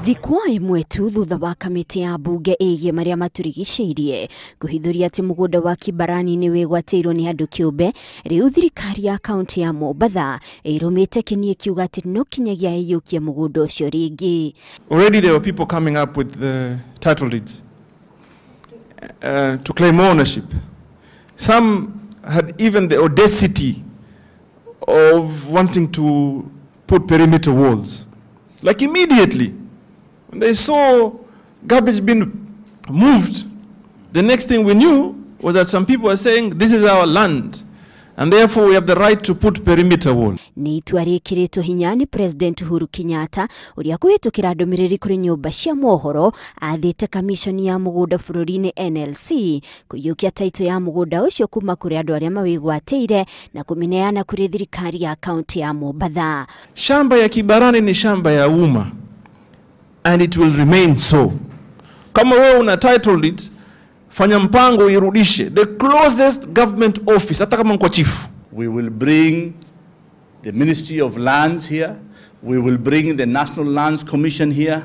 Thikũ ĩmwe tu thutha wa kamĩtĩ ya mbunge ĩgiĩ marĩa matũrigicĩirie kũhithũria atĩ mũgũnda wa Kibarani nĩ wĩgwatĩirwo nĩ andũ kĩũmbe, rĩu thirikari ya kaunti ya Mombatha ĩrũmĩte kĩni ĩkiuga atĩ no kinyagia ĩiyũkie mũgũnda ũcio rĩngĩ. Already there were people coming up with the title deeds to claim ownership. Some had even the audacity of wanting to put perimeter walls. Like immediately, when they saw garbage being moved, the next thing we knew was that some people were saying, this is our land, and therefore we have the right to put perimeter wall. Nĩ itua rĩkĩrĩtwo hinya nĩ President Uhuru Kenyatta ũrĩa kũhĩtũkĩra ndũmĩrĩri kũrĩ nyũmba cia mohoro athĩte kamishoni ya mũgũnda bũrũri-inĩ NLC kũiyũkia taito ya mũgũnda ũcio kuma kũrĩ andũ arĩa mawĩgwatĩire na kũmĩneana kũrĩ thirikari ya kaunti ya Mombatha. Shamba ya Kibarani ni shamba ya umma and it will remain so. Kama wewe una title deed, fanya mpango irudishe the closest government office, hata kama kwa chief. We will bring the Ministry of Lands here. We will bring the National Lands Commission here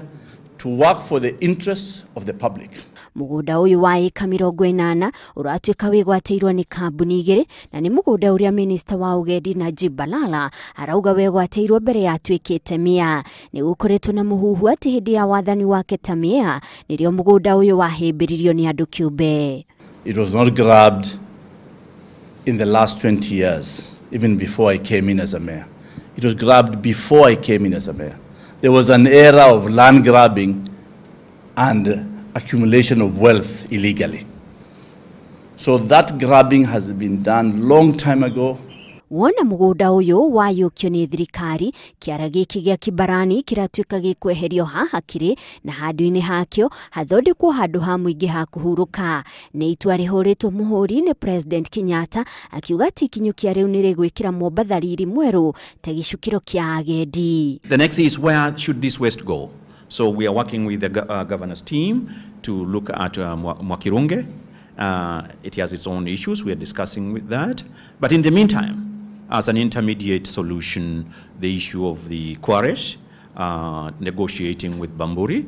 to work for the interests of the public. Mũgũnda ũyũ wa ĩka 80 ũratuĩka wĩgwatĩirwo nĩ kambuni igĩrĩ na nĩ mũgũnda ũrĩa minista wa ũgendi Najib Balala arauga wegwatĩirwo mbere ya atuĩkĩte mĩa. Nĩ gũkoretwo na mũhuhu atĩ hĩndĩ ya wathani wake ta mĩa nĩrĩo mũgũnda ũyũ wahĩmbĩririo nĩ andũ kĩũmbe. It was not grabbed in the last 20 years, even before I came in as a mayor. It was grabbed before I came in as a mayor. There was an era of land grabbing and accumulation of wealth illegally. So that grabbing has been done long time ago. Wona mũgũnda ũyũ wayũkio nĩ thirikari, kĩara gĩkĩ gĩa Kibarani kĩratuĩka gĩkweherio haha kĩrĩ na handũ-inĩ hakĩo hathondekwo handũ ha mũingĩ ha kũhurũka. Nĩ itua rĩhũrĩtwo mũhũri nĩ President Kenyatta akiuga atĩ ikinyũkia rĩu nĩ rĩgwĩkĩra Mombatha riri mwerũ ta gĩcukĩro kĩa agendi. The next is where should this waste go? So we are working with the governor's team to look at Mwakirunge. It has its own issues. We are discussing with that. But in the meantime, as an intermediate solution, the issue of the quarries, negotiating with Bamburi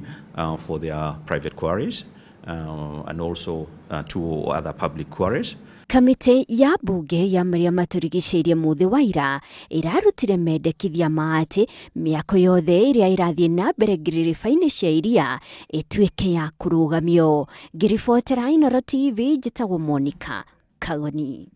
for their private quarries, and also two other public quarries. Kamĩtĩ ya mbunge ya marĩa matũrigicĩirie mũthĩ wa ira ĩrarutire mendekithia ma atĩ mĩako yothe ĩrĩa ĩrathiĩ na mbere ngiririba-inĩ cia iria ĩtuĩke ya kũrũgamio. Ngĩribotera Inooro TV, njĩtagwo Monica Kagoni.